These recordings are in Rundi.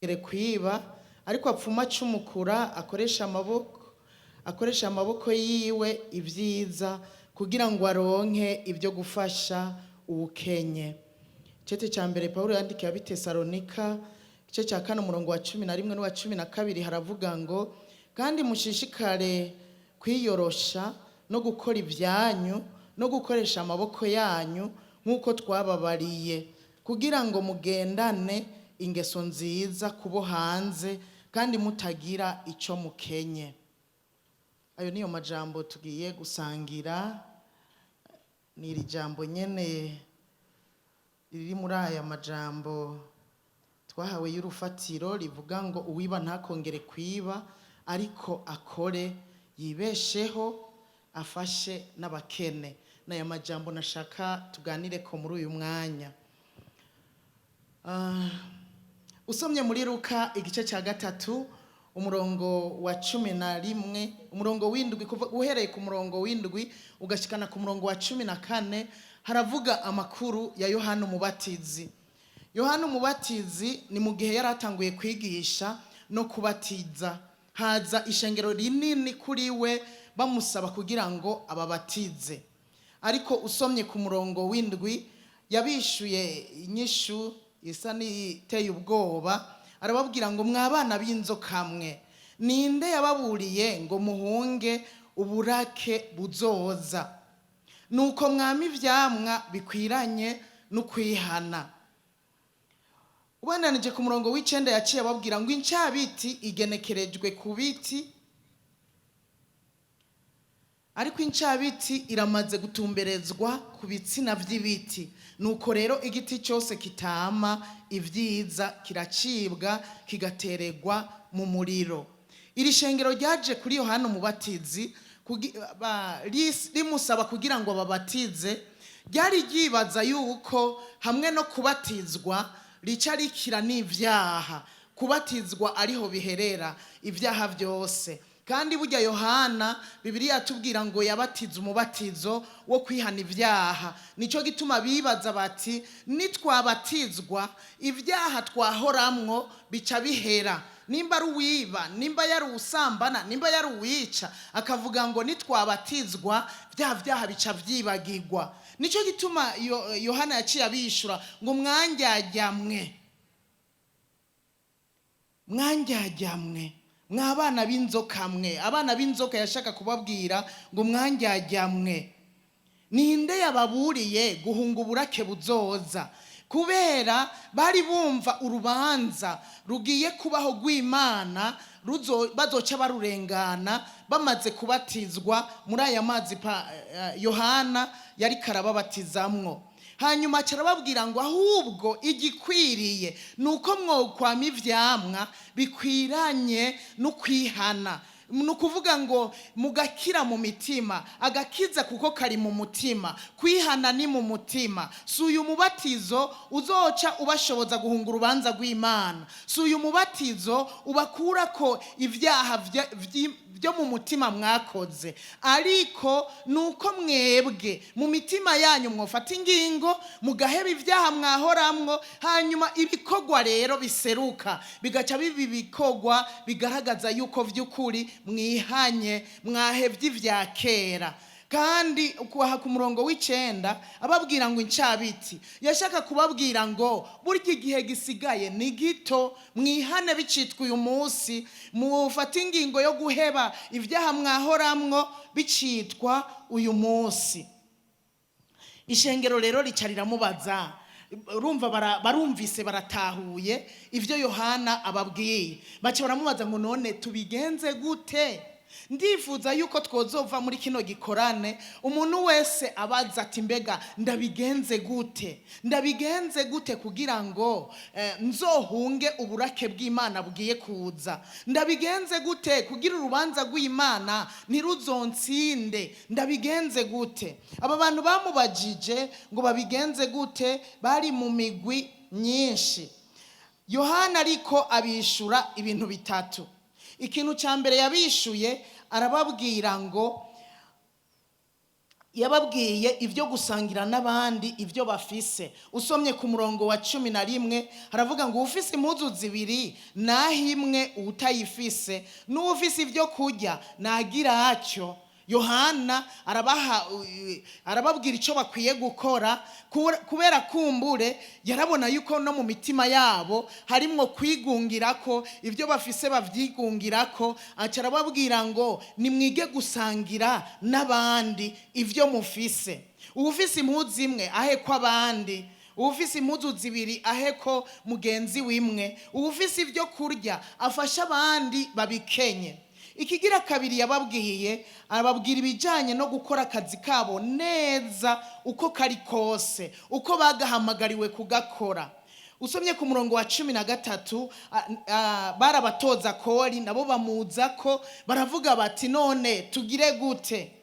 Kwiba, ariko apfuma acumukura, akoresha amaboko yiwe ibyiza kugira ngo aronke ibyo gufasha uwukenye. Icete cya mbere Pawulo yandikiye Abitesalonika, igice cya 4, umurongo wa 11 n'uwa 12, haravuga ngo: "Kandi mushishikare kwiyorosha no gukora ibyanyu no gukoresha amaboko yanyu nk'uko twababariye, kugira ngo mugendane ingeso nziza kubo hanze kandi mutagira icyo mukenye." Ayo niyo majambo tugiye gusangira. Ni iri jambo nyene riri muri aya majambo twahawe y'urufatiro, rivuga ngo: "Uwiba ntakongere kwiba, ariko akore yibesheho, afashe n'abakene." N'aya majambo nashaka tuganire ko muri uyu mwanya. Usomye muri Luka igice cya 3, umurongo wa 11, umurongo w'indwi, kuva uhereye ku murongo w'indwi ugashikana ku murongo wa 14, haravuga amakuru ya Yohana Umubatizi. Yohana Umubatizi ni mu gihe yari atanguye kwigisha no kubatiza, haza ishengero rinini kuri we bamusaba kugira ngo ababatize. Ariko usomye ku murongo w'indwi, yabishuye inyishu isa n'iteye ubwoba. Arababwira ngo: "Mwabana b'inzoka mwe, ninde yababuriye ngo muhunge uburake buzoza? Nuko mwama ivyamwa bikwiranye n'ukwihana." Ubandanije ku murongo w'icenda, yaciye ababwira ngo: "Incabiti igenekerejwe ku biti, ariko incabiti iramaze gutumberezwa ku bitsina vy'ibiti. Nuko rero igiti cyose kitama ibyiza kiracibwa, kigateregwa mu muriro." Iri shengero ryaje kuri Yohana Umubatizi rimusaba kugira ngo babatize. Ryari ryibaza yuko hamwe no kubatizwa rica rikira n'ivyaha, kubatizwa ariho biherera ibyaha byose. Kandi burya Yohana, Bibiliya yatubwira ngo yabatiza umubatizo wo kwihana ibyaha. Nicyo gituma bibaza bati: "Nitwabatizwa, ibyaha twahoramwo bica bihera." Nimba ari uwiba, nimba yari usambana, nimba yari uwica, akavuga ngo: "Nitwabatizwa, bya byaha bica byibagirwa." Nicyo gituma Yohana yaciye abishura ngo: "Mwandyajyamwe, mwandyajyamwe, mwabana b'inzoka mwe." Abana b'inzoka, yashaka kubabwira ngo: "Mwandyajyamwe, ninde yababuriye guhunga uburake buzoza?" Kubera bari bumva urubanza rugiye kubaho rw'Imana bazoca barurengana bamaze kubatizwa muri aya mazi Yohana yari karababatizamwo. Hanyuma aca arababwira ngo: "Ahubwo igikwiriye ni uko mwokwama ivyamwa bikwiranye n'ukwihana." Ni ukuvuga ngo mugakira mu mitima, agakiza kuko kari mu mutima, kwihana ni mu mutima. Si uyu mubatizo uzoca ubashoboza guhunga urubanza rw'Imana, si uyu mubatizo ubakura ko ibyaha byo mu mutima mwakoze, ariko ni uko mwebwe mu mitima yanyu mwofata ingingo mugaheba ibyaha mwahoramwo. Hanyuma ibikorwa rero biseruka bigaca biba ibikorwa bigaragaza yuko by'ukuri mwihanye, mwahevye ibya kera. Kandi kuha ku murongo w'icenda ababwira ngo incabiti, yashaka kubabwira ngo burya igihe gisigaye ni gito, mwihane bicitwa uyu munsi, mufate ingingo yo guheba ibyaha mwahoramwo bicitwa uyu munsi. Ishengero rero rica riramubaza. Urumva barumvise, baratahuye ibyo Yohana ababwiye, baca baramubaza ngo: "None tubigenze gute?" Ndifuza yuko twozova muri kino gikorane umuntu wese abaza ati: "Mbega ndabigenze gute? Ndabigenze gute kugira ngo nzohunge uburake bw'Imana bugiye kuza? Ndabigenze gute kugira urubanza rw'Imana ntiruzonsinde? Ndabigenze gute?" Aba bantu bamubajije ngo babigenze gute bari mu migwi myinshi. Yohana ariko abishura ibintu bitatu. Ikintu cya mbere yabishuye, arababwira ngo Yababwiye ibyo gusangira n'abandi ibyo bafise. Usomye ku murongo wa 11, haravuga ngo: "Ufise impuzu zibiri naho imwe uwutayifise, n'uwufise ibyo kurya nagira atyo." Yohana arabaha, arababwira icyo bakwiye gukora, kubera kumbure yarabona yuko no mu mitima yabo harimwo kwigungira ko ibyo bafise babyigungira ko. Aca arababwira ngo: "Nimwige gusangira n'abandi ibyo mufise. Uwufise impuzu imwe ahe ko abandi, uwufise impuzu zibiri ahe ko mugenzi wimwe, uwufise ibyo kurya afashe abandi babikenye." Ikigira kabiri yababwiye, ababwira ibijyanye no gukora akazi kabo neza uko kari kose, uko bagahamagariwe kugakora. Usomye ku murongo wa 13, barabatoza kori nabo bamuza ko baravuga bati: "None tugire gute?"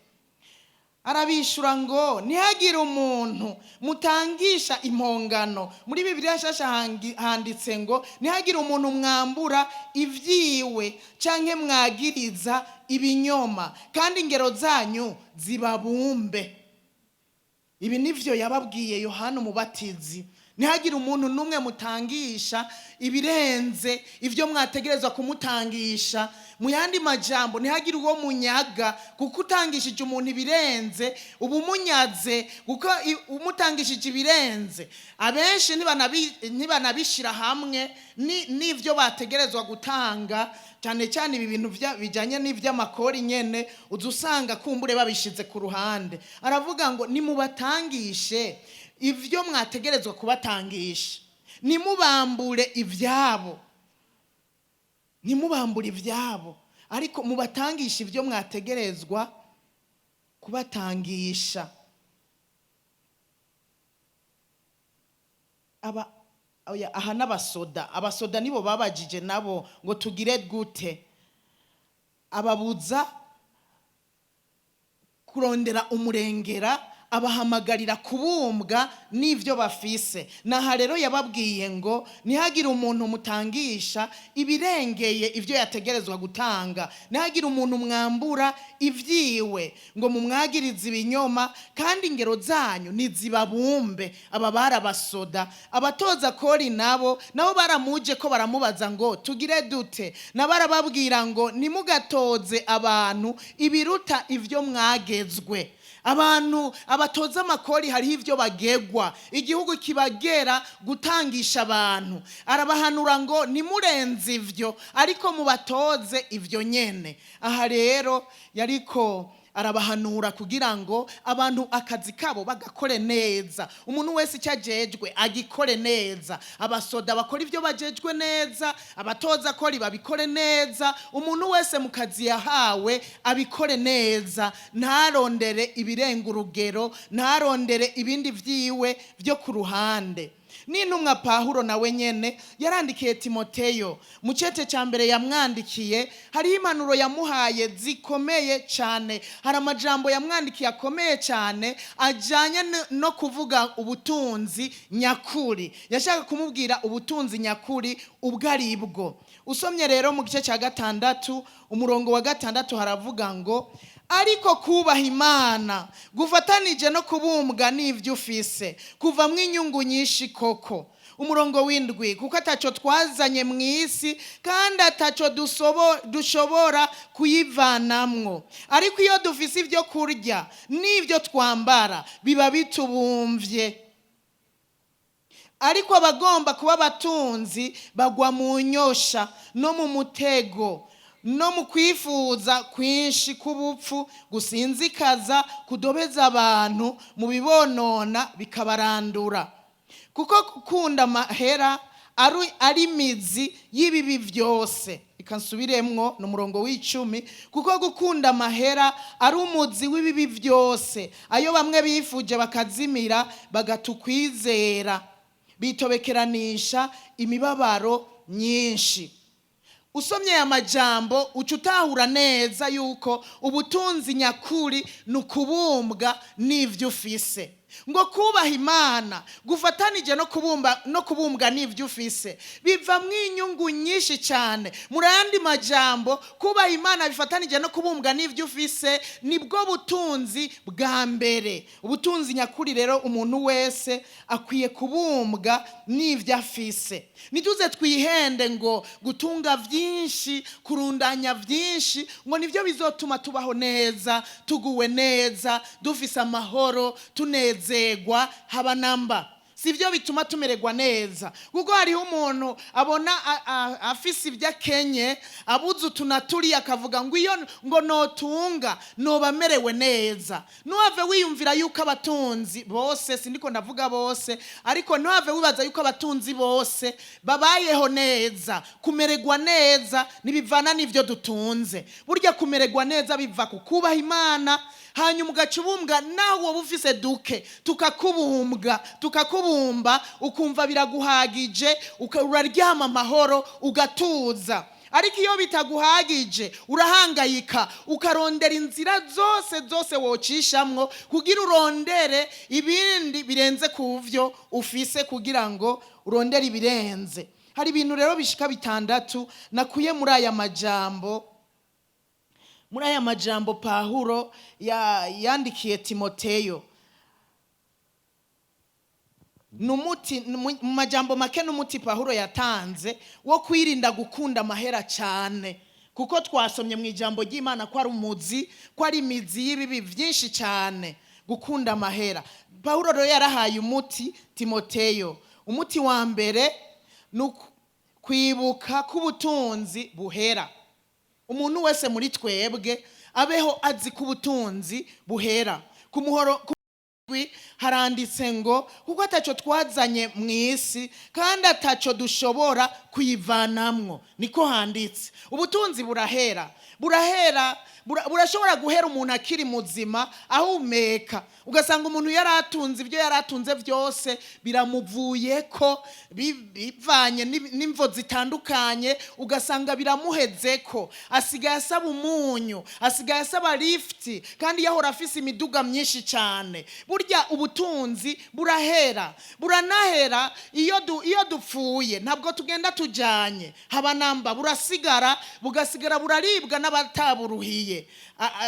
Arabishura ngo: "Ntihagire umuntu mutangisha impongano." Muri Bibiliya nshasha handitse ngo: "Ntihagire umuntu mwambura ibyiwe canke mwagiriza ibinyoma, kandi ingero zanyu zibabumbe." Ibi nivyo yababwiye Yohana Umubatizi: ntihagire umuntu n'umwe mutangisha ibirenze ibyo mwategerezwa kumutangisha. Mu yandi majambo, ntihagire uwo munyaga, kuko utangishije umuntu ibirenze uba umunyaze, kuko umutangishije ibirenze, abenshi ntibanabishyira hamwe n'ibyo bategerezwa gutanga. Cyane cyane ibi bintu bijyanye n'iby'amakori nyene, uza usanga kumbure babishize ku ruhande. Aravuga ngo: "Nimubatangishe ibyo mwategerezwa kubatangisha, nimubambure ibyabo, ntimubambure ibyabo, ariko mubatangishe ibyo mwategerezwa kubatangisha." Aba oya, aha n'abasoda, abasoda nibo babajije nabo ngo: "Tugire gute?" Ababuza kurondera umurengera, abahamagarira kubumbwa n'ibyo bafise. Naha rero yababwiye ngo: "Ntihagire umuntu mutangisha ibirengeye ibyo yategerezwa gutanga, ntihagire umuntu mwambura ibyiwe ngo mumwagirize ibinyoma, kandi ingero zanyu ntizibabumbe." Aba bari abasoda. Abatoza kori nabo baramuje ko baramubaza ngo: "Tugire dute?" Nabo arababwira ngo: "Ntimugatoze abantu ibiruta ibyo mwagezwe." Abantu abatoza amakori hariho ibyo bagegwa, igihugu kibagera gutangisha abantu. Arabahanura ngo: "Ntimurenze ibyo, ariko mubatoze ibyo nyene." Aha rero yariko arabahanura kugira ngo abantu akazi kabo bagakore neza, umuntu wese icyo ajejwe agikore neza. Abasoda bakora ibyo bajejwe neza, abatoza kori babikore neza, umuntu wese mu kazi yahawe abikore neza, ntarondere ibirenga urugero, ntarondere ibindi vyiwe byo ku ruhande. N'intumwa Pahuro nawe nyene yarandikiye Timoteyo. Mu cete cya mbere yamwandikiye, hariho impanuro yamuhaye zikomeye cyane. Hari amajambo yamwandikiye akomeye cyane ajyanye no kuvuga ubutunzi nyakuri. Yashaka kumubwira ubutunzi nyakuri ubwo ari bwo. Usomye rero mu gice cya 6, umurongo wa 6, haravuga ngo: "Ariko kubaha Imana gufatanije no kubumbwa n'ibyo ufise kuvamwo inyungu nyinshi koko." Umurongo w'7: "Kuko ataco twazanye mu isi, kandi ataco dushobora kuyivanamwo. Ariko iyo dufise ibyo kurya n'ibyo twambara, biba bitubumvye. Ariko abagomba kuba abatunzi bagwa mu nyosha no mu mutego no mu kwifuza kwinshi k'ubupfu gusinzikaza, kudobeza abantu mu bibonona bikabarandura. Kuko gukunda amahera ari imizi y'ibibi byose." Reka nsubiremwo, ni umurongo w'10: "Kuko gukunda amahera ari umuzi w'ibibi byose, ayo bamwe bifuje bakazimira, bagata ukwizera, bitobekeranisha imibabaro myinshi." Usomye aya majambo, uca utahura neza yuko ubutunzi nyakuri ni ukubumbwa n'ibyo ufise. Ngo kubaha Imana gufatanije no kubumba no kubumbwa n'ibyo ufise bivamwo inyungu nyinshi cyane. Muri ayandi majambo, kubaha Imana bifatanije no kubumbwa n'ibyo ufise nibwo butunzi bwa mbere, ubutunzi nyakuri. Rero umuntu wese akwiye kubumbwa n'ibyo afise. Ntituze twihende ngo gutunga byinshi, kurundanya byinshi, ngo nibyo bizotuma tubaho neza, tuguwe neza, dufise amahoro, tunezerwa, haba namba. Si byo bituma tumererwa neza, kuko hariho umuntu abona afise ibyo akenye, abuze utu na turiya, akavuga ngo iyo ngo notunga noba amerewe neza. Ntuhave wiyumvira yuko abatunzi bose, sindiko ndavuga bose, ariko ntuhave wibaza yuko abatunzi bose babayeho neza. Kumererwa neza ntibivana n'ibyo dutunze. Burya kumererwa neza biva ku kubaha Imana, hanyuma ugaca ubumbwa nawe woba ufise duke, tukakubumbwa, tukakubumba, ukumva biraguhagije, uraryama amahoro, ugatuza. Ariko iyo bitaguhagije urahangayika, ukarondera inzira zose zose wocishamwo kugira urondere ibindi birenze ku byo ufise, kugira ngo urondere ibirenze. Hari ibintu rero bishika bitandatu nakuye muri aya majambo Pahuro yandikiye Timoteyo. Numuti, mu majambo make, n'umuti Pahuro yatanze wo kwirinda gukunda amahera cyane, kuko twasomye mu ijambo ry'Imana ko ari umuzi, ko ari imizi y'ibibi byinshi cyane, gukunda amahera. Pahuro rero yarahaye umuti Timoteyo. Umuti wa mbere ni kwibuka ko ubutunzi buhera. Umuntu wese muri twebwe abeho azi ko ubutunzi buhera. Ku muhoro ku haranditse ngo kuko ataco twazanye mu isi kandi ataco dushobora kuyivanamwo. Niko handitse. Ubutunzi burahera, burahera, burashobora guhera umuntu akiri muzima ahumeka, ugasanga umuntu yari atunze, ibyo yari atunze byose biramuvuyeko, bivanye n'imvo zitandukanye, ugasanga biramuhezeko, asigaye asaba umunyu, asigaye asaba lifuti, kandi yahora afise imiduga myinshi cyane. Burya ubutunzi burahera, buranahera iyo dupfuye. Ntabwo tugenda tujyanye, haba namba. Burasigara, bugasigara buraribwa n'abataburuhiye.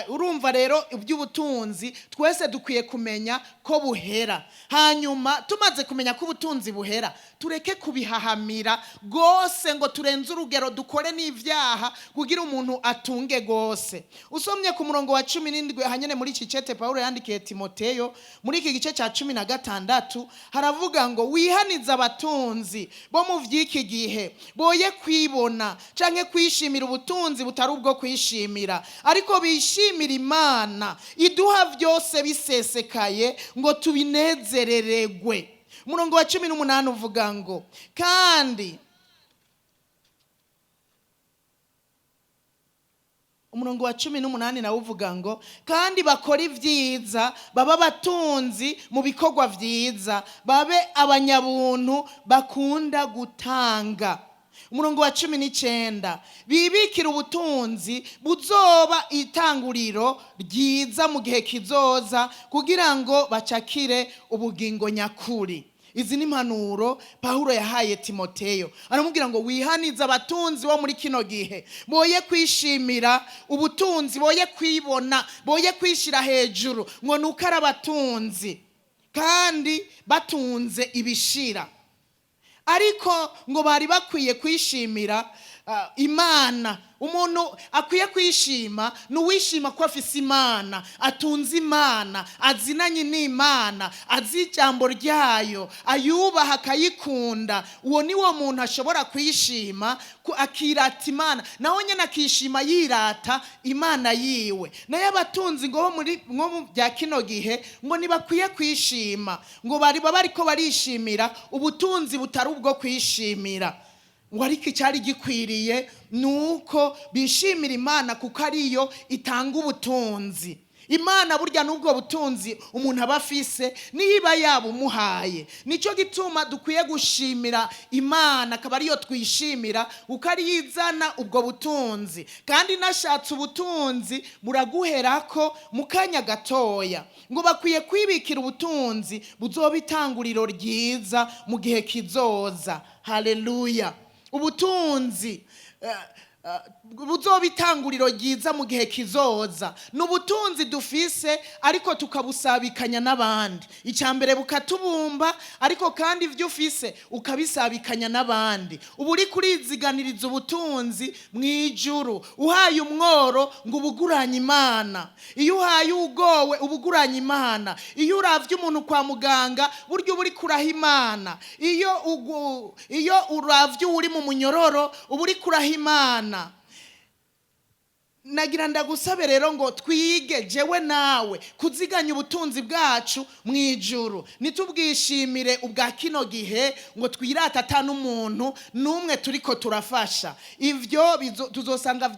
Urumva rero, iby'ubutunzi twese dukwiye kumenya ko buhera. Hanyuma tumaze kumenya ko ubutunzi buhera, tureke kubihahamira rwose ngo turenze urugero, dukore n'ibyaha kugira umuntu atunge rwose. Usomye ku murongo wa 17 hanyine muri iki cete Pawulo yandikiye Timoteyo, muri iki gice cya 16, haravuga ngo wihanize abatunzi bo mu vy'iki gihe boye kwibona canke kwishimira ubutunzi butari ubwo kwishimira, ariko bishimira Imana iduha byose bisesekaye ngo tubinezerererwe. Umurongo wa 18 uvuga ngo kandi, umurongo wa 18 nawe uvuga ngo kandi bakora ibyiza, baba abatunzi mu bikorwa byiza, babe abanyabuntu, bakunda gutanga. Umurongo wa 19: bibikira ubutunzi buzoba itanguriro ryiza mu gihe kizoza, kugira ngo bacakire ubugingo nyakuri. Izi ni impanuro Pawulo yahaye Timoteyo. Aramubwira ngo wihanize abatunzi bo muri kino gihe boye kwishimira ubutunzi, boye kwibona, boye kwishyira hejuru ngo ni uko ari abatunzi kandi batunze ibishira, ariko ngo bari bakwiye kwishimira Imana. Umuntu akwiye kwishima ni uwishima ko afise Imana, atunze Imana, azinanye n'Imana, azi ijambo ryayo, ayubaha, akayikunda. Uwo ni wo muntu ashobora kwishima, akirata Imana, naho nyine akishima yirata Imana yiwe. Nayo abatunzi ngo bo muri nko mu bya kino gihe ngo ntibakwiye kwishima, ngo bari baba ariko barishimira ubutunzi butari ubwo kwishimira, ngo ariko icyari gikwiriye ni uko bishimira Imana, kuko ariyo itanga ubutunzi. Imana burya n'ubwo butunzi umuntu aba afise niba yabumuhaye. Nicyo gituma dukwiye gushimira Imana, akaba ariyo twishimira kuko ariyo izana ubwo butunzi. Kandi nashatse ubutunzi buraguherako mu kanya gatoya. Ngo bakwiye kwibikira ubutunzi buzoba itanguriro ryiza mu gihe kizoza. Haleluya! Ubutunzi buzoba itanguriro ryiza mu gihe kizoza ni ubutunzi dufise, ariko tukabusabikanya n'abandi. Icya mbere bukatubumba, ariko kandi ibyo ufise ukabisabikanya n'abandi, uba uri kuriziganiriza ubutunzi mu ijuru. Uhaye umworo ngo ubuguranye Imana, iyo uhaye ugowe ubuguranye Imana, iyo uravye umuntu kwa muganga burya uba uri kuraha Imana, iyo uravye uri mu munyororo uba uri kuraha Imana. Nagira ndagusabe rero ngo twige, jewe nawe, kuziganya ubutunzi bwacu mu ijuru. Nitubwishimire ubwa kino gihe ngo twirate ata n'umuntu n'umwe turiko turafasha. Ivyo tuzosanga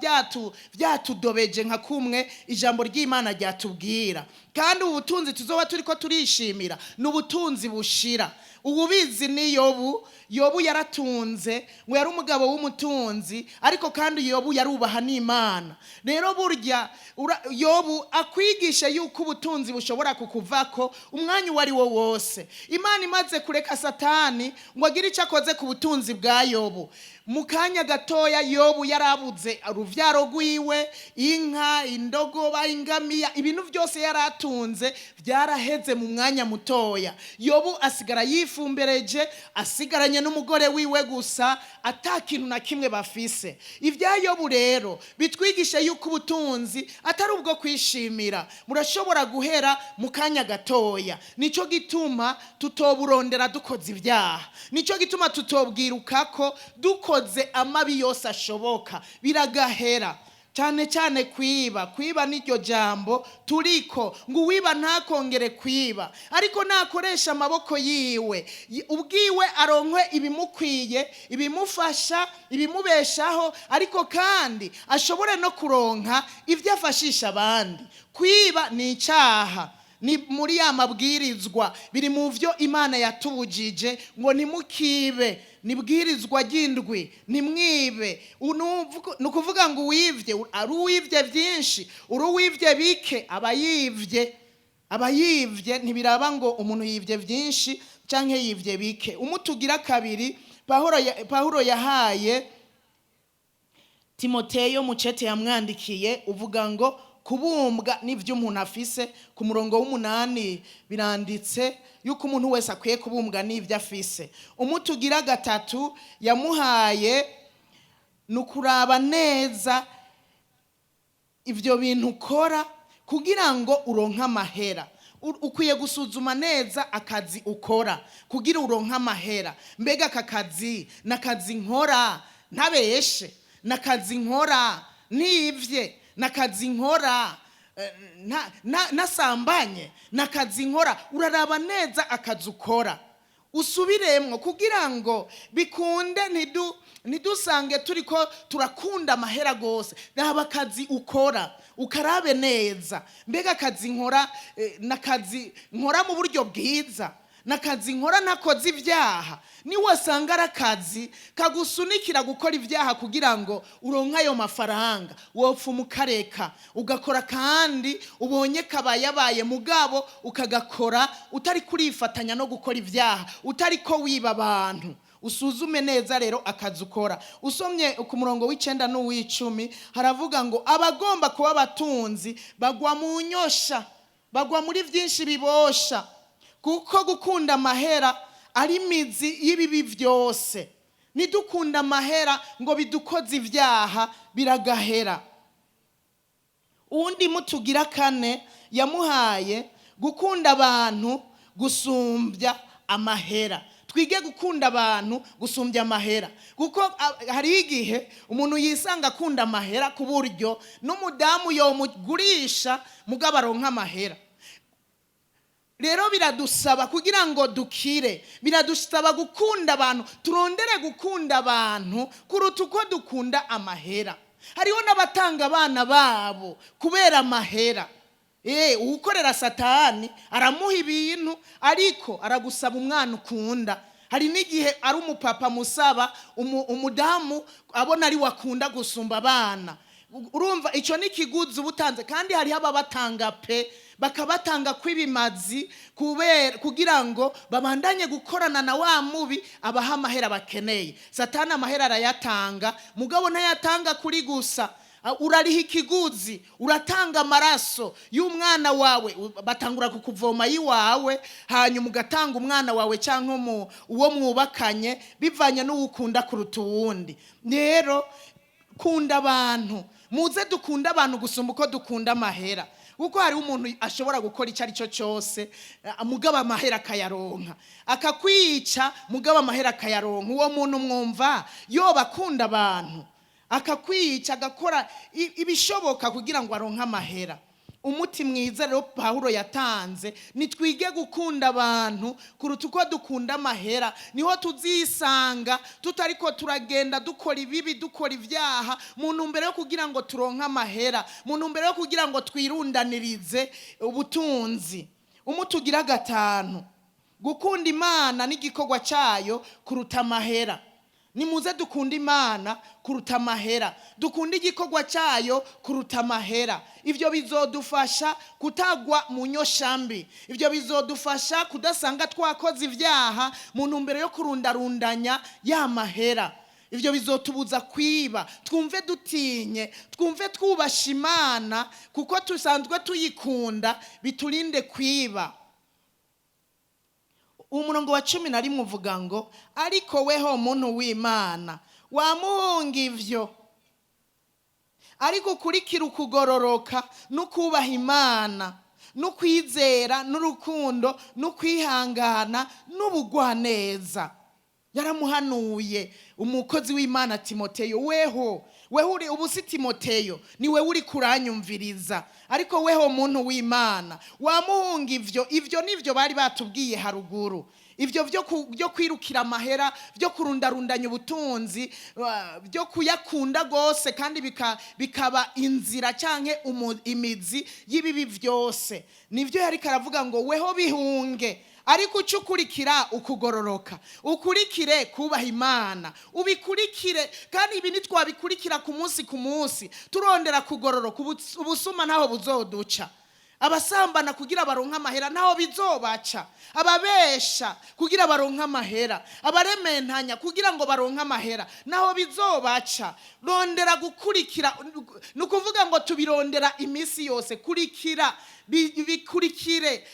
byatudobeje nka kumwe ijambo ry'Imana ryatubwira. Kandi ubu butunzi tuzoba turiko turishimira ni ubutunzi bushira. Ububizi ni Yobu. Yobu yaratunze, ngo yari umugabo w'umutunzi, ariko kandi Yobu yarubaha n'Imana. Rero burya Yobu akwigisha yuko ubutunzi bushobora kukuvako umwanya uwo ari wo wose. Imana imaze kureka Satani ngo agire icyo akoze ku butunzi bwa Yobu, mu kanya gatoya Yobu yarabuze uruvyaro rwiwe, inka, indogoba, ingamiya, ibintu byose yaratunze byaraheze mu mwanya mutoya. Yobu asigara yifumbereje, asigaranye n'umugore wiwe gusa, ata kintu na kimwe bafise. Ibya Yobu rero bitwigisha yuko ubutunzi atari ubwo kwishimira, murashobora guhera mu kanya gatoya. Nicyo gituma tutoburondera dukoze ibyaha, nicyo gituma tutobwirukako dukoze amabi yose ashoboka, biragahera. Cyane cyane kwiba. Kwiba n'iryo jambo turiko ngo uwiba ntakongere kwiba, ariko nakoresha amaboko yiwe ubwiwe aronkwe ibimukwiye, ibimufasha, ibimubeshaho, ariko kandi ashobore no kuronka ibyo afashisha abandi. Kwiba ni icyaha, ni muri ya mabwirizwa, biri mu byo Imana yatubujije ngo ntimukibe. Nibwirizwa ry'indwi, ntimwibe. Ni ukuvuga ngo uwivye, ari uwivye byinshi, uri uwivye bike, aba yivye, aba yivye. Ntibiraba ngo umuntu yivye byinshi canke yivye bike. Umutugira kabiri Pawulo yahaye Timoteyo mucete yamwandikiye uvuga ngo kubumbwa n'ibyo umuntu afise. Ku murongo w'8 biranditse yuko umuntu wese akwiye kubumbwa n'ibyo afise. Umutugira gatatu yamuhaye ni ukuraba neza ibyo bintu ukora kugira ngo uronke amahera. Ukwiye gusuzuma neza akazi ukora kugira uronke amahera. Mbega aka kazi ni akazi nkora ntabeshe, ni akazi nkora ntivye, ni akazi nkora nasambanye, ni akazi nkora? Uraraba neza akazi ukora, usubiremwo kugira ngo bikunde ntidusange turiko turakunda amahera gose. Raba akazi ukora, ukarabe neza. Mbega akazi nkora nakazi nkora mu buryo bwiza, nakazi nkora ntakoze ibyaha? Niwasanga ari akazi kagusunikira gukora ibyaha kugira ngo uronke ayo mafaranga, wopfa umukareka ugakora kandi ubonye kabayabaye, mugabo ukagakora utari kurifatanya no gukora ibyaha, utari ko wiba abantu. Usuzume neza rero akazi ukora. Usomye ku murongo w'9 n'uw'icumi haravuga ngo abagomba kuba abatunzi bagwa mu nyosha, bagwa muri byinshi bibosha, kuko gukunda amahera ari imizi y'ibibi byose. Nidukunda amahera ngo bidukoze ibyaha, biragahera. Uwundi mutugira kane yamuhaye, gukunda abantu gusumbya amahera. Twige gukunda abantu gusumbya amahera, kuko hariho igihe umuntu yisanga akunda amahera ku buryo n'umudamu yomugurisha mugabo aronka amahera. Rero biradusaba kugira ngo dukire, biradusaba gukunda abantu. Turondere gukunda abantu kuruta uko dukunda amahera. Hariho n'abatanga abana babo kubera amahera. Uwukorera Satani aramuha ibintu, ariko aragusaba umwana ukunda. Hari n'igihe ari umupapa musaba umudamu abona ari wakunda gusumba abana. Urumva icyo ni ikiguzi uba utanze. Kandi hariho ababatanga pe, bakabatanga kw'ibimazi kubera kugira ngo babandanye gukorana na wa mubi abaha amahera bakeneye. Satani amahera arayatanga, mugabo ntayatanga kuri gusa. Urariha ikiguzi, uratanga amaraso y'umwana wawe. Batangura kukuvoma y'iwawe, hanyuma ugatanga umwana wawe cyangwa uwo mwubakanye, bivanye n'uwo ukunda kuruta uwundi. Rero kunda abantu, muze dukunde abantu gusumba uko dukunda amahera, kuko hariho umuntu ashobora gukora icyo ari cyo cyose, mugabo amahera akayaronka, akakwica mugabo amahera akayaronka. Uwo muntu mwumva yoba akunda abantu? Akakwica, agakora ibishoboka kugira ngo aronke amahera. Umuti mwiza rero Pawulo yatanze: nitwige gukunda abantu kuruta uko dukunda amahera. Niho tuzisanga tutariko turagenda dukora ibibi, dukora ibyaha mu ntumbero yo kugira ngo turonke amahera, mu ntumbero yo kugira ngo twirundanirize ubutunzi. Umuti ugira gatanu: gukunda Imana n'igikorwa cyayo kuruta amahera. Nimuze dukunde Imana kuruta amahera, dukunde igikorwa cyayo kuruta amahera. Ibyo bizodufasha kutagwa mu nyoshambi, ibyo bizodufasha kudasanga twakoze ibyaha mu ntumbero yo kurundarundanya ya mahera. Ibyo bizotubuza kwiba, twumve dutinye, twumve twubasha Imana kuko dusanzwe tuyikunda, biturinde kwiba. Umurongo wa 11 uvuga ngo: "Ariko weho muntu w'Imana, wamuhunga ivyo, ariko ukurikira ukugororoka n'ukubaha Imana n'ukwizera n'urukundo n'ukwihangana n'ubugwaneza." Yaramuhanuye umukozi w'Imana Timoteyo. Weho, weho uri ubu si Timoteyo, ni wewe uri kuranyumviriza. "Ariko weho muntu w'Imana, wamuhunga ivyo." Ivyo nivyo bari batubwiye haruguru, ivyo byo kwirukira amahera, byo kurundarundanya ubutunzi, byo kuyakunda rwose, kandi bikaba inzira canke imizi y'ibibi byose. Nivyo yariko aravuga ngo: "Weho bihunge, ariko uce ukurikira ukugororoka, ukurikire kubaha Imana, ubikurikire." Kandi ibi nitwabikurikira ku munsi ku munsi, turondera kugororoka, ubusuma ntaho buzoduca, abasambana kugira baronke amahera ntaho bizobaca, ababesha kugira baronke amahera, abarementanya kugira ngo baronke amahera naho bizobaca. Rondera gukurikira, ni ukuvuga ngo tubirondera iminsi yose. Kurikira, bikurikire,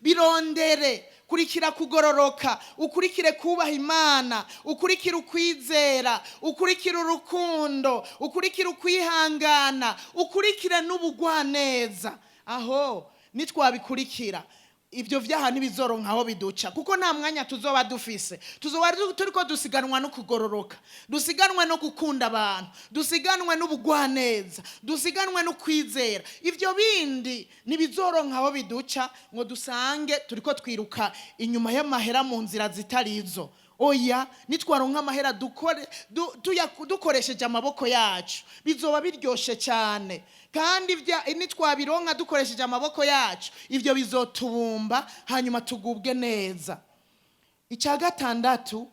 birondere. Kurikira kugororoka, ukurikire kubaha Imana, ukurikire ukwizera, ukurikire urukundo, ukurikire ukwihangana, ukurikire n'ubugwaneza. Aho nitwabikurikira, ibyo vyaha ntibizoronka aho biduca, kuko nta mwanya tuzoba dufise. Tuzoba turiko dusiganwa no kugororoka, dusiganwe no gukunda abantu, dusiganwe n'ubugwaneza, dusiganwe no kwizera. Ibyo bindi ntibizoronka aho biduca ngo dusange turiko twiruka inyuma y'amahera mu nzira zitari izo. Oya, nitwaronka amahera dukore dukoresheje amaboko yacu, bizoba biryoshe cyane. Kandi nitwabironka dukoresheje amaboko yacu, ibyo bizotubumba, hanyuma tugubwe neza. Icya gatandatu,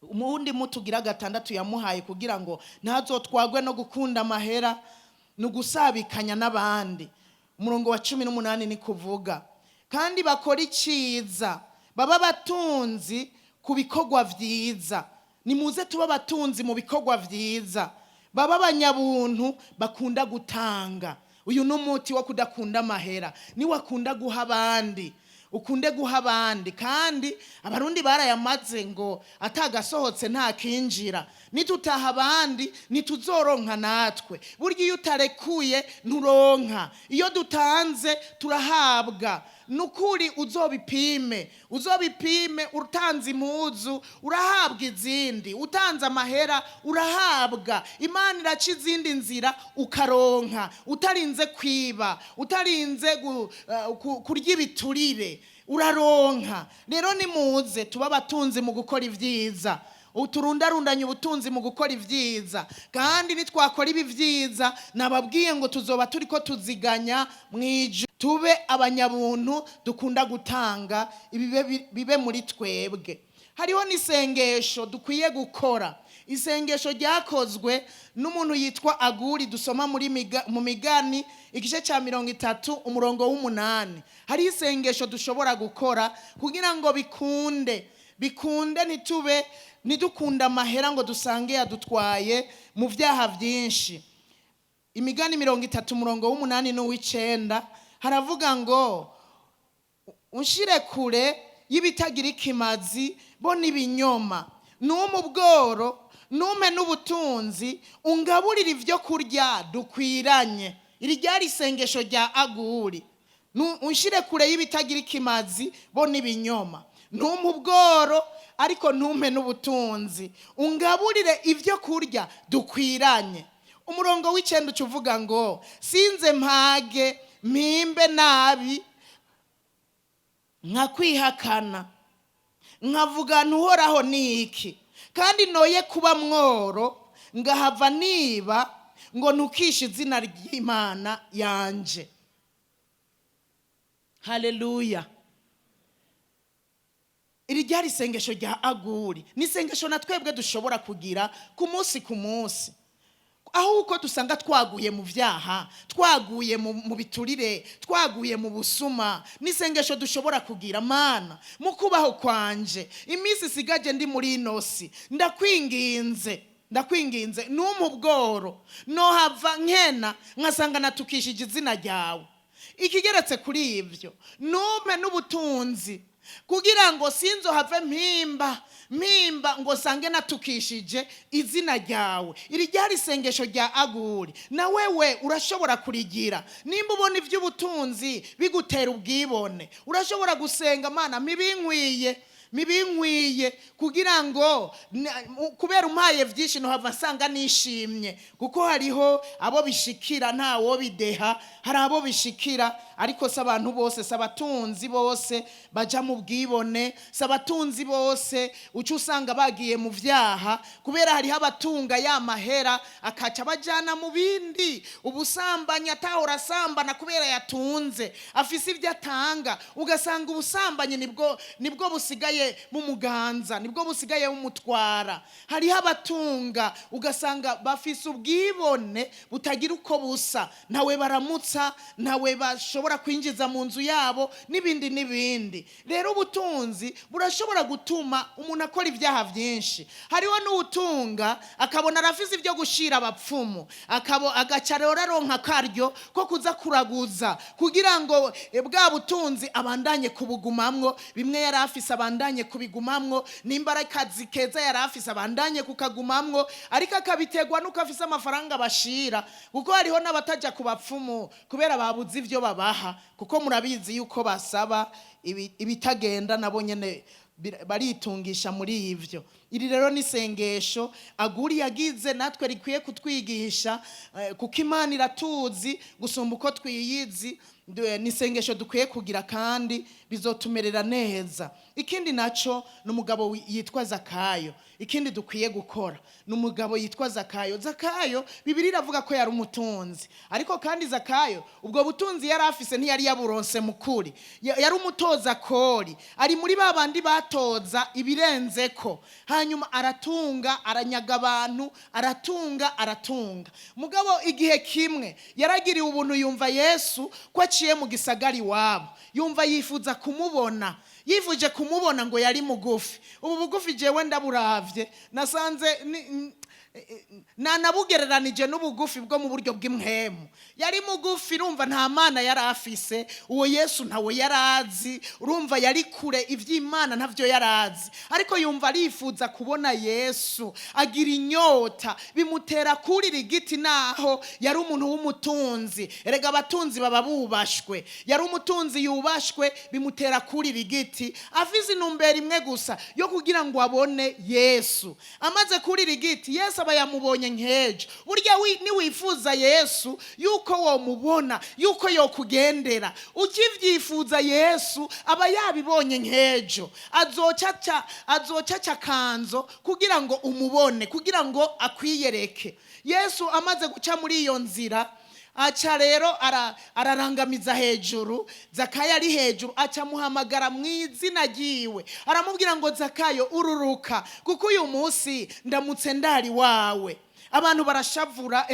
umuwundi mutugira gatandatu yamuhaye kugira ngo ntazotwagwe no gukunda amahera, ni ugusabikanya n'abandi. Umurongo wa 18 ni kuvuga: "Kandi bakora icyiza, baba abatunzi ku bikorwa vyiza." Nimuze tuba abatunzi mu bikorwa vyiza. "Baba abanyabuntu, bakunda gutanga." Uyu ni umuti wo kudakunda amahera. Niwakunda guha abandi, ukunde guha abandi. Kandi Abarundi barayamaze ngo atagasohotse nta kinjira. Nitutaha abandi, ntituzoronka natwe. Burya iyo utarekuye nturonka, iyo dutanze turahabwa. Nukuri uzobipime, uzobipime. Utanze impuzu urahabwa izindi, utanze amahera urahabwa. Imana iraca izindi nzira ukaronka, utarinze kwiba, utarinze kurya ibiturire, uraronka. Rero nimuze tuba abatunzi mu gukora ibyiza. Turundarundanye ubutunzi mu gukora ibyiza, kandi nitwakora ibi byiza, nababwiye ngo tuzoba turi ko tuziganya mu ijuru. Tube abanyabuntu, dukunda gutanga, ibi bibe muri twebwe. Hariho n'isengesho dukwiye gukora, isengesho ryakozwe n'umuntu yitwa Aguri, dusoma mu Migani igice cya 30 umurongo w'8. Hariho isengesho dushobora gukora kugira ngo bikunde, bikunde ntitube, ntidukunde amahera ngo dusange yadutwaye mu byaha byinshi. Imigani 30 umurongo w'8 n'uw'icenda haravuga ngo: "Unshire kure y'ibitagira ikimazi bo n'ibinyoma, ntumpe ubworo, ntumpe n'ubutunzi, ungaburire ibyo kurya dukwiranye." Iri ryari isengesho rya Aguri. Unshire kure y'ibitagira ikimazi bo n'ibinyoma, ntumpe ubworo ariko ntumpe n'ubutunzi, ungaburire ibyo kurya dukwiranye. Umurongo w'icenda uca uvuga ngo: "Sinze mpage mpimbe nabi, nkakwihakana, nkavuga ntuhoraho ni iki? Kandi noye kuba mworo, ngahava niba ngo ntukishe izina ry'Imana yanje." Haleluya! Iri ryari isengesho rya Aguri, ni isengesho na twebwe dushobora kugira ku munsi ku munsi, aho uko dusanga twaguye mu byaha, twaguye mu biturire, twaguye mu busuma. N'isengesho dushobora kugira: "Mana, mu kubaho kwanje, iminsi isigaje ndi muri ino si, ndakwinginze, ndakwinginze, ntumpe ubworo, nohava nkena nkasanga natukishije izina ryawe. Ikigeretse kuri ibyo, ntumpe n'ubutunzi kugira ngo sinzohave mpimba mpimba ngo sange natukishije izina ryawe." Iri ryari isengesho rya Aguri, na wewe urashobora kurigira. Nimba ubona iby'ubutunzi bigutera ubwibone, urashobora gusenga: "Mana, mibinkwiye, mibinkwiye, kugira ngo kubera umpaye byinshi ntuhava nsanga nishimye." Kuko hariho abo bishikira, ntawo bideha, hari abo bishikira, ariko si abantu bose, si abatunzi bose baja mu bwibone, si abatunzi bose uca usanga bagiye mu vyaha, kubera hariho abatunga ya mahera akaca bajana mu bindi, ubusambanyi. Atahora asambana, kubera yatunze, afise ibyo atanga, ugasanga ubusambanyi nibwo busigaye bumuganza, nibwo busigaye bumutwara. Hariho abatunga ugasanga bafise ubwibone butagira uko busa, ntawe baramutsa, ntawe bashobora kwinjiza mu nzu yabo, n'ibindi n'ibindi. Rero ubutunzi burashobora gutuma umuntu akora ibyaha byinshi. Hariho n'uwutunga akabona arafise ibyo gushira abapfumu, agaca rero aronka akaryo ko kuza kuraguza kugira ngo bwa butunzi abandanye kubugumamwo, bimwe yari afise abandanye kubigumamwo, nimba ari akazi keza yari afise abandanye kukagumamwo, ariko akabiterwa nuko afise amafaranga bashira. Kuko hariho n'abataja ku bapfumu kubera babuze ivyo babaha, kuko murabizi yuko basaba ibitagenda, nabo nyene baritungisha muri ivyo. Iri rero ni isengesho Aguri yagize, natwe rikwiye kutwigisha, kuko Imana iratuzi gusumba uko twiyizi. Ni isengesho dukwiye kugira kandi bizotumerera neza. Ikindi naco ni umugabo yitwa Zakayo. Ikindi dukwiye gukora ni umugabo yitwa Zakayo. Zakayo, Bibiliya iravuga ko yari umutunzi, ariko kandi Zakayo ubwo butunzi yari afise ntiyari yaburonse mukuri. Yari umutoza kori, ari muri ba bandi batoza ibirenzeko. Hanyuma aratunga, aranyaga abantu, aratunga, aratunga. Mugabo igihe kimwe yaragiriwe ubuntu, yumva Yesu ko aciye mu gisagara iwabo, yumva yifuza kumubona. Yifuje kumubona, ngo yari mugufi. Ubu bugufi jewe ndaburavye, nasanze nanabugereranije n'ubugufi bwo mu buryo bw'impwemu. Yari mugufi, urumva nta Mana yari afise, uwo Yesu ntawe yari azi, urumva yari kure, iby'Imana ntabyo yari azi, ariko yumva arifuza kubona Yesu, agira inyota, bimutera kurira igiti, naho yari umuntu w'umutunzi. Erega abatunzi baba bubashwe, yari umutunzi yubashwe, bimutera kurira igiti afise intumbero imwe gusa yo kugira ngo abone Yesu. Amaze kurira igiti, Yesu Yesu aba yamubonye nk'ejo. Burya niwifuza Yesu yuko womubona, yuko yokugendera, ukivyifuza Yesu aba yabibonye nk'ejo. Azoca akanzo kugira ngo umubone, kugira ngo akwiyereke. Yesu amaze guca muri iyo nzira, aca rero ararangamiza hejuru. Zakayo ari hejuru, aca amuhamagara mu izina ryiwe, aramubwira ngo: "Zakayo, ururuka, kuko uyu munsi ndamutse ndari wawe." Abantu barashavura: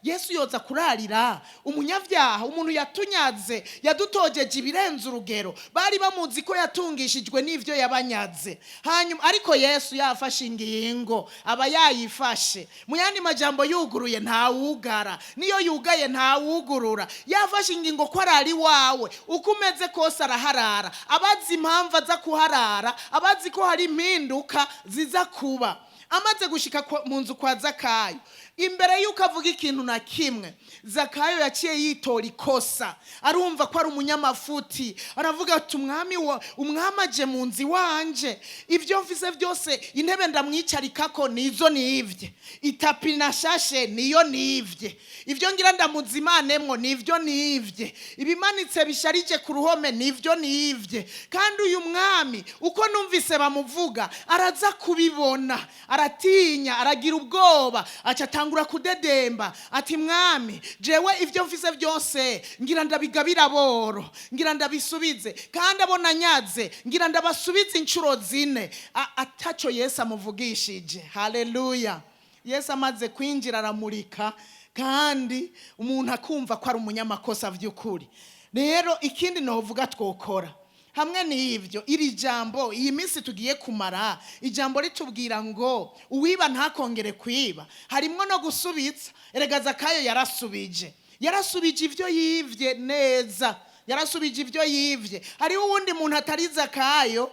Yesu yoza kurarira umunyabyaha, umuntu yatunyaze, yadutogeje ibirenze urugero? Bari bamuzi ko yatungishijwe n'ibyo yabanyaze. Hanyuma ariko Yesu yafashe ingingo, aba yayifashe. Mu yandi majambo, yuguruye ntawugara, niyo yugaye ntawugurura. Yafashe ingingo ko arari wawe, uko umeze kose araharara. Abazi impamvu aza kuharara, abazi ko hari impinduka ziza kuba. Amaze gushika mu nzu kwa Zakayo, imbere y'uko avuga ikintu na kimwe, Zakayo yaciye yitora ikosa. Arumva ko ari umunyamafuti, aravuga ati: "Umwami wa umwami aje mu nzu iwanje, ibyo mfise byose, intebe ndamwicarikako nizo nivye, itapi nashashe niyo nivye, ibyo ngira ndamuzimanemwo nivyo nivye, ibimanitse bisharije ku ruhome nivyo nivye. Kandi uyu mwami uko numvise bamuvuga araza kubibona." Aratinya, aragira ubwoba, aca atangura kudedemba ati: "Mwami, jewe ibyo mfise byose ngira ndabigabira aboro, ngira ndabisubize, kandi abo nanyaze ngira ndabasubize inshuro zine." Ataco Yesu amuvugishije. Haleluya! Yesu amaze kwinjira aramurika, kandi umuntu akumva ko ari umunyamakosa by'ukuri. Rero ikindi novuga twokora hamwe n'ibyo, iri jambo, iyi minsi tugiye kumara, ijambo ritubwira ngo uwiba ntakongere kwiba, harimwo no gusubiza. Erega Zakayo yarasubije, yarasubije ibyo yivye neza, yarasubije ibyo yivye. Hariho uwundi muntu atari Zakayo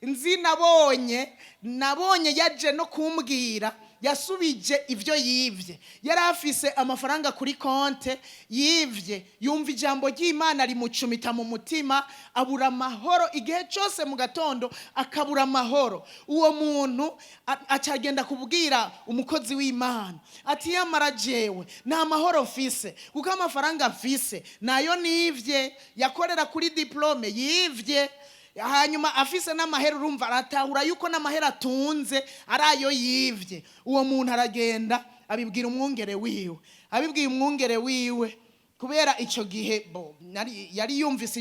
nzi nabonye yaje no kumbwira yasubije ibyo yivye. Yari afise amafaranga kuri konte yivye, yumva ijambo ry'Imana rimucumita mu mutima, abura amahoro igihe cyose, mu gatondo akabura amahoro. Uwo muntu acagenda kubwira umukozi w'Imana ati: "Yamara jewe nta mahoro mfise, kuko amafaranga mfise nayo nivye." Yakorera kuri diplôme yivye, hanyuma afise n'amahera. Urumva aratahura yuko n'amahera atunze ari ayo yivye. Uwo muntu aragenda abibwira umwungere wiwe. Abibwiye umwungere wiwe, kubera icyo gihe yari yumvise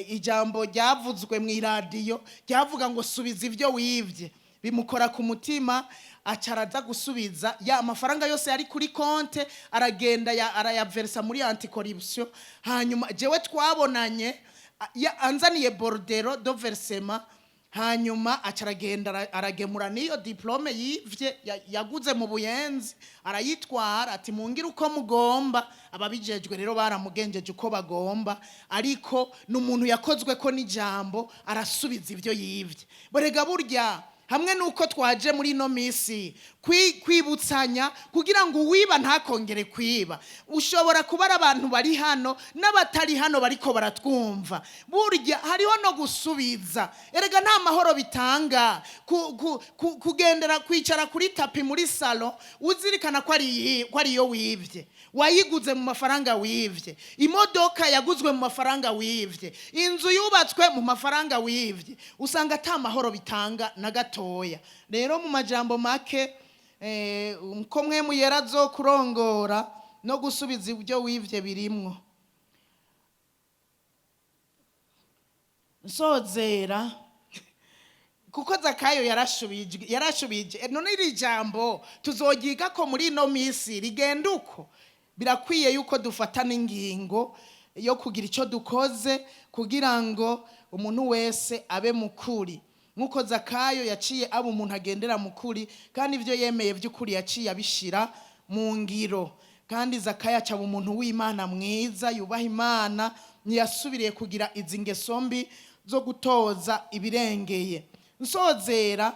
ijambo ryavuzwe mu iradiyo ryavuga ngo subiza ibyo wivye, bimukora ku mutima, aca araza gusubiza ya amafaranga yose yari kuri konte, aragenda arayaversa muri anticorruption. Hanyuma jewe twabonanye anzaniye bordereau de versement. Hanyuma aca aragenda aragemura n'iyo diplôme yivye, yaguze mu Buyenzi, arayitwara ati: "Mungire uko mugomba." Ababijejwe rero baramugenjeje uko bagomba, ariko ni umuntu yakozwe ko n'ijambo, arasubiza ibyo yivye. Borega burya hamwe n'uko twaje muri ino minsi kwibutsanya kugira ngo uwiba ntakongere kwiba, ushobora kuba ari abantu bari hano n'abatari hano bariko baratwumva, burya hariho no gusubiza. Erega nta mahoro bitanga kugendera kwicara kuri tapis muri salon uzirikana ko ari iyo wibye, wayiguze mu mafaranga wibye, imodoka yaguzwe mu mafaranga wibye, inzu yubatswe mu mafaranga wibye. Usanga ata mahoro bitanga na gatoya. Rero mu majambo make, ko mwe muyera zo kurongora no gusubiza ibyo wibye birimwo. Nsozera, kuko Zakayo yarashubije, yarashubije. None iri jambo tuzogiga ko muri ino minsi rigenda uko birakwiye yuko dufata n'ingingo yo kugira icyo dukoze kugira ngo umuntu wese abe mukuri, nk'uko Zakayo yaciye aba umuntu agendera mukuri, kandi ibyo yemeye by'ukuri yaciye abishyira mu ngiro. Kandi Zakayo acaba umuntu w'Imana mwiza, yubaha Imana, ntiyasubiriye kugira izi ngeso mbi zo gutoza ibirengeye. Nsozera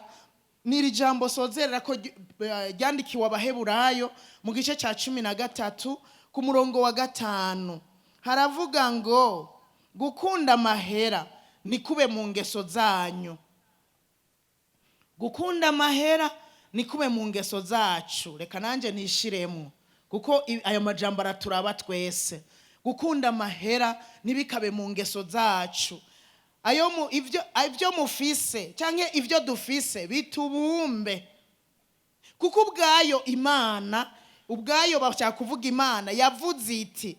n'iri jambo, sozerera ko ryandikiwe Abaheburayo mu gice cya 13 ku murongo wa 5. Haravuga ngo: "Gukunda amahera ntikube mu ngeso zanyu." Gukunda amahera nikube mu ngeso zacu. Reka nanjye nishiremo, kuko ayo majambo araturaba twese. Gukunda amahera ntibikabe mu ngeso zacu. Ayo mu ibyo mufise cyangwa ibyo dufise bitubumbe, kuko ubwayo Imana, ubwayo bashaka kuvuga Imana yavuze iti: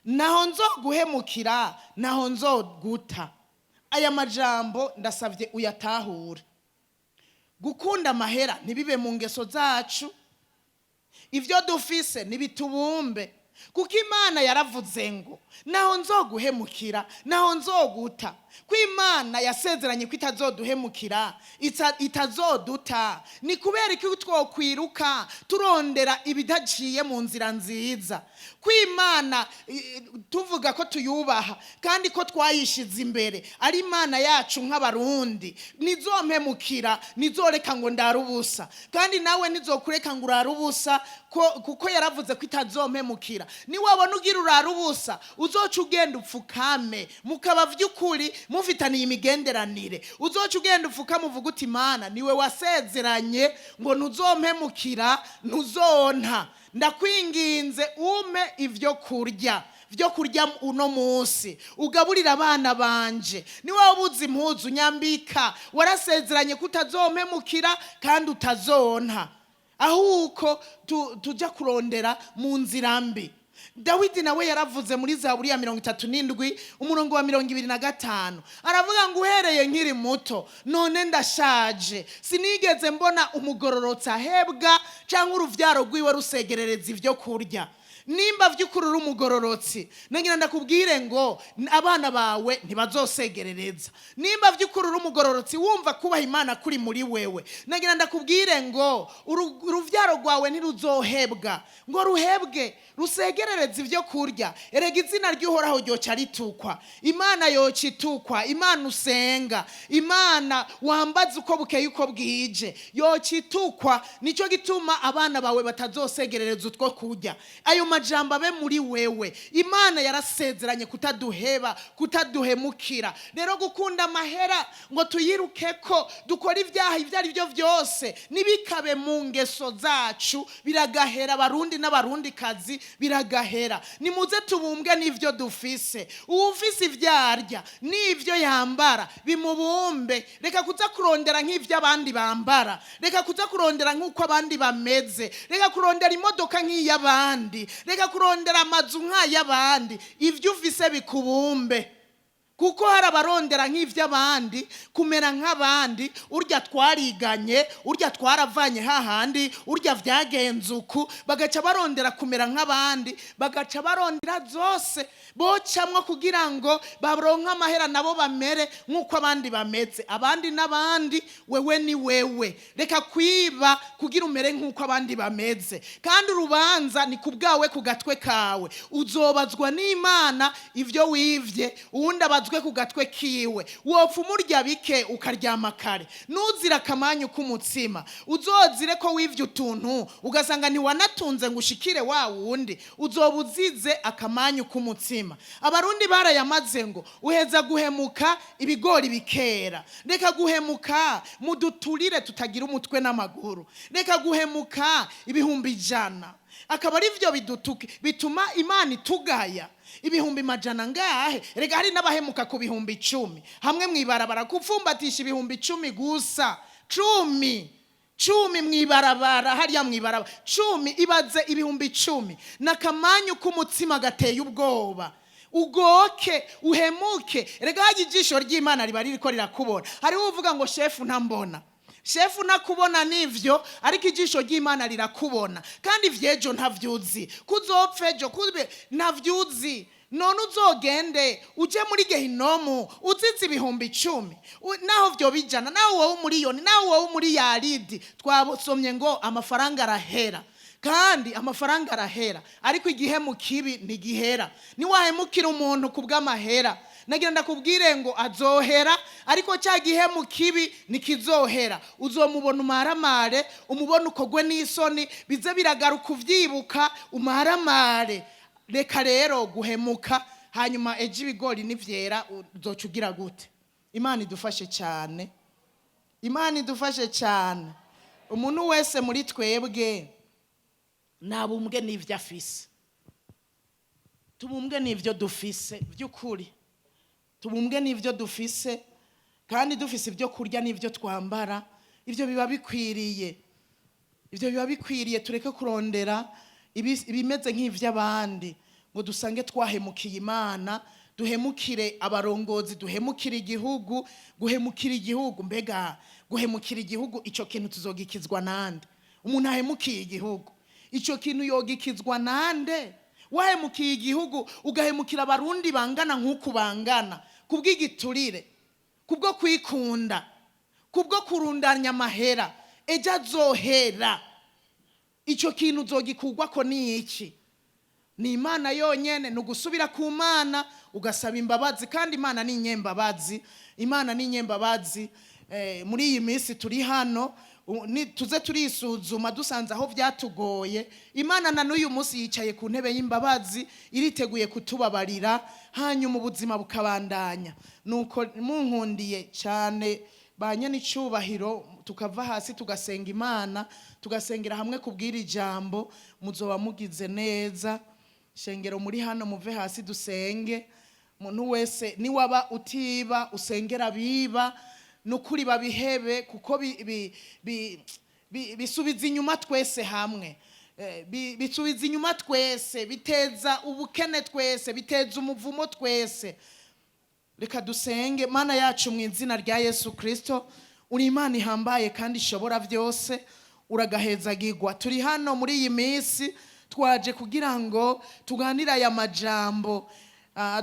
"Naho nzoguhemukira, naho nzoguta." Aya majambo ndasabye uyatahure. Gukunda amahera ntibibe mu ngeso zacu. Ibyo dufise ntibitubumbe, kuko Imana yaravuze ngo: "Naho nzoguhemukira, naho nzoguta." Ko Imana yasezeranye ko itazoduhemukira, itazoduta, ni kubera ko twokwiruka turondera ibidaciye mu nzira nziza? Ko Imana tuvuga ko tuyubaha kandi ko twayishize imbere, ari Imana yacu nk'Abarundi, nizompemukira, nizoreka ngo ndare ubusa, kandi nawe nizokureka ngo urare ubusa, kuko yaravuze ko itazompemukira. Niwabona ugira urare ubusa, uzoca ugenda upfukame, mukaba vy'ukuri mufitaniye imigenderanire. Uzoca ugenda upfukame, uvuga uti: "Imana, niwe wasezeranye ngo ntuzompemukira, ntuzonta, ndakwinginze umpe ibyo kurya, byo kurya uno munsi, ugaburira abana banje. Niba ubuze impuzu, nyambika. Warasezeranye ko utazompemukira kandi utazonta." Ahubwo tujya kurondera mu nzira mbi. Dawidi nawe yaravuze muri Zaburi ya 37, umurongo wa 25, aravuga ngo: "Uhereye nkiri muto none ndashaje, sinigeze mbona umugororotsi ahebwa cyangwa urubyaro rwiwe rusegerereza ibyo kurya." Nimba by'ukuri uri umugororotsi, nagira ndakubwire ngo abana bawe ntibazosegerereza. Nimba by'ukuri uri umugororotsi, wumva kubaha Imana kuri muri wewe, nagira ndakubwire ngo urubyaro rwawe ntiruzohebwa ngo ruhebwe rusegerereze ibyo kurya. Erega izina ry'Uhoraho ryoca ritukwa, Imana yoca itukwa. Imana usenga, Imana wambaza uko bukeye uko bwije, yoca itukwa. Nicyo gituma abana bawe batazosegerereza utwo kurya. Ayo majambo abe muri wewe. Imana yarasezeranye kutaduheba, kutaduhemukira. Rero gukunda amahera ngo tuyiruke ko dukora ibyaha ibyo ari byo byose ntibikabe mu ngeso zacu. Biragahera, Abarundi n'Abarundikazi, biragahera. Nimuze tubumbwe n'ibyo dufise. Uwufise ibyo arya n'ibyo yambara bimubumbe. Reka kuza kurondera nk'ibyo abandi bambara, reka kuza kurondera nk'uko abandi bameze, reka kurondera imodoka nk'iy'abandi, reka kurondera amazu nk'ay'abandi. Ibyo ufise bikubumbe, kuko hari abarondera nk'iby'abandi, kumera nk'abandi. Urya twariganye, urya twaravanye hahandi, urya byagenze uku, bagaca barondera kumera nk'abandi, bagaca barondera zose bocamwo kugira ngo baronke amahera, nabo bamere nk'uko abandi bameze. Abandi n'abandi, wewe ni wewe. Reka kwiba kugira umere nk'uko abandi bameze. Kandi urubanza ni ku bwawe, ku gatwe kawe. Uzobazwa n'Imana ibyo wivye, uwundi abazwe ku gatwe kiwe. Wopfa umurya bike ukaryama kare. Ntuzire akamanyu k'umutsima, uzozire ko wivye utuntu ugasanga ntiwanatunze ngo ushikire wa wundi, uzoba uzize akamanyu k'umutsima. Abarundi barayamaze ngo: "Uheza guhemuka ibigori bikera." Reka guhemuka muduturire tutagira umutwe n'amaguru. Reka guhemuka 100,000 akaba ari byo bidutuke, bituma Imana itugaya. Ibihumbi majana ngahe? Reka hari n'abahemuka ku 10,000 hamwe mw'ibarabara. Gupfumbatisha 10,000 gusa, cumi cumi mw'ibarabara, hariya mw'ibarabara, 10. Ibaze 10,000 n'akamanyu k'umutsima gateye ubwoba, ugoke uhemuke. Rega hajya ijisho ry'Imana riba ririko rirakubona. Hariho uvuga ngo: "Shefu ntambona." Shefu nakubona nivyo, ariko ijisho ry'Imana rirakubona. Kandi ivyejo ntavyuzi, kuzopfa ejo kube ntavyuzi. None uzogende uje muri gehinomu uzize 10,000? Naho vyoba 100, naho wowe umuriyoni, naho wowe umuriyaridi. Twasomye ngo amafaranga arahera, kandi amafaranga arahera, ariko igihemu kibi ntigihera. Niwahemukira umuntu ku bw'amahera, nagira ndakubwire ngo azohera, ariko cya gihemu kibi ntikizohera. Uzomubona umaramare, umubona ukogwe n'isoni, bize biragaruka uvyibuka umaramare. Reka rero guhemuka. Hanyuma ejo ibigori nivyera uzoca ugira gute? Imana idufashe cyane, Imana idufashe cyane. Umuntu wese muri twebwe nabumbwe n'ivyo afise. Tubumbwe n'ivyo dufise by'ukuri, tubumbwe n'ivyo dufise, kandi dufise ibyo kurya n'ibyo twambara, ibyo biba bikwiriye, ibyo biba bikwiriye. Tureke kurondera ibimeze nk'ivy'abandi ngo dusange twahemukiye Imana, duhemukire abarongozi, duhemukire igihugu. Guhemukira igihugu, mbega guhemukira igihugu, ico kintu tuzogikizwa nande? Umuntu ahemukiye igihugu, ico kintu yogikizwa nande? Wahemukiye igihugu, ugahemukira Abarundi bangana nk'uku bangana, kubw'igiturire, kubwo kwikunda, kubwo kurundanya amahera, ejo azohera. Icyo kintu uzogikugwako ni iki? Ni Imana yonyene. Ni ugusubira ku Mana ugasaba imbabazi, kandi Imana ni inyembabazi, Imana ni inyembabazi. Muri iyi minsi turi hano, tuze turisuzuma. Dusanze aho byatugoye, Imana na n'uyu munsi yicaye ku ntebe y'imbabazi, iriteguye kutubabarira, hanyuma ubuzima bukabandanya. Nuko munkundiye cyane, ba nyenicubahiro, tukava hasi tugasenga Imana, tugasengera hamwe kubwira ijambo, muzoba mugize neza. Shengero muri hano, muve hasi dusenge. Umuntu wese, niwaba utiba, usengera biba, nukuri babihebe, kuko bisubiza inyuma twese hamwe. Bisubiza inyuma twese, biteza ubukene twese, biteza umuvumo twese. Reka dusenge. Mana yacu, mu izina rya Yesu Kirisito, uri Imana ihambaye kandi ishobora byose, uragahezagirwa. Turi hano muri iyi minsi, twaje kugira ngo tuganire aya majambo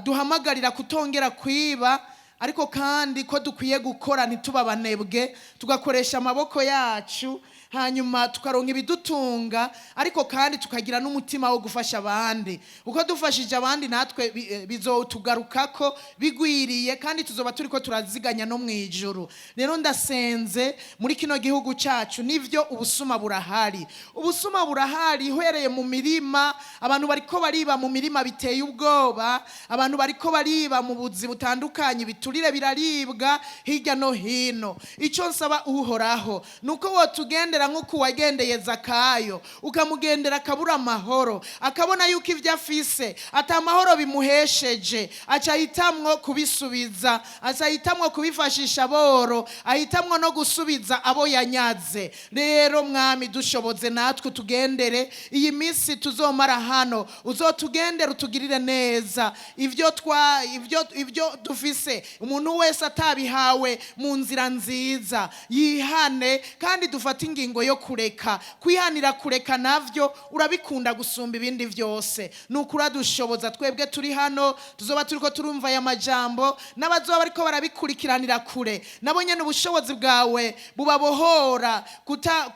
duhamagarira kutongera kwiba, ariko kandi ko dukwiye gukora, ntituba abanebwe, tugakoresha amaboko yacu, hanyuma tukaronka ibidutunga, ariko kandi tukagira n'umutima wo gufasha abandi, kuko dufashije abandi natwe bizotugarukako bigwiriye, kandi tuzoba turiko turaziganya no mu ijuru. Rero ndasenze muri kino gihugu cyacu, nivyo, ubusuma burahari, ubusuma burahari. Uhereye mu mirima, abantu bariko bariba mu mirima biteye ubwoba, abantu bariko bariba mu buzi butandukanye, ibiturire biraribwa hirya no hino. Icyo nsaba Uhoraho ni uko wotugendera nk'uko wagendeye Zakayo, ukamugendera akabura amahoro, akabona yuko ibyo afise ata amahoro bimuhesheje, aca ahitamwo kubisubiza, aca ahitamwo kubifashisha aboro, ahitamwo no gusubiza abo yanyaze. Rero Mwami, dushoboze natwe tugendere. Iyi minsi tuzomara hano, uzotugendere, utugirire neza. Ibyo dufise, umuntu wese atabihawe mu nzira nziza yihane, kandi dufate ingingo yo kureka. Kwihanira kureka navyo urabikunda gusumba ibindi byose. Ni ukuri uradushoboza, twebwe turi hano tuzoba turiko turumva aya majambo, n'abazoba bariko barabikurikiranira kure, nabo nyene ubushobozi bwawe bubabohora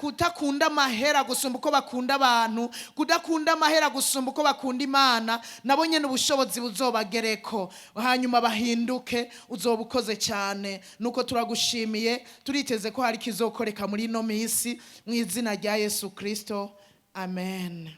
kutakunda amahera gusumba uko bakunda abantu, kudakunda amahera gusumba uko bakunda Imana. Nabo nyene ubushobozi buzobagereko, hanyuma bahinduke. Uzoba ukoze cyane. Nuko turagushimiye, turiteze ko hari ikizokoreka muri ino minsi, mu izina rya Yesu Kristo, amen.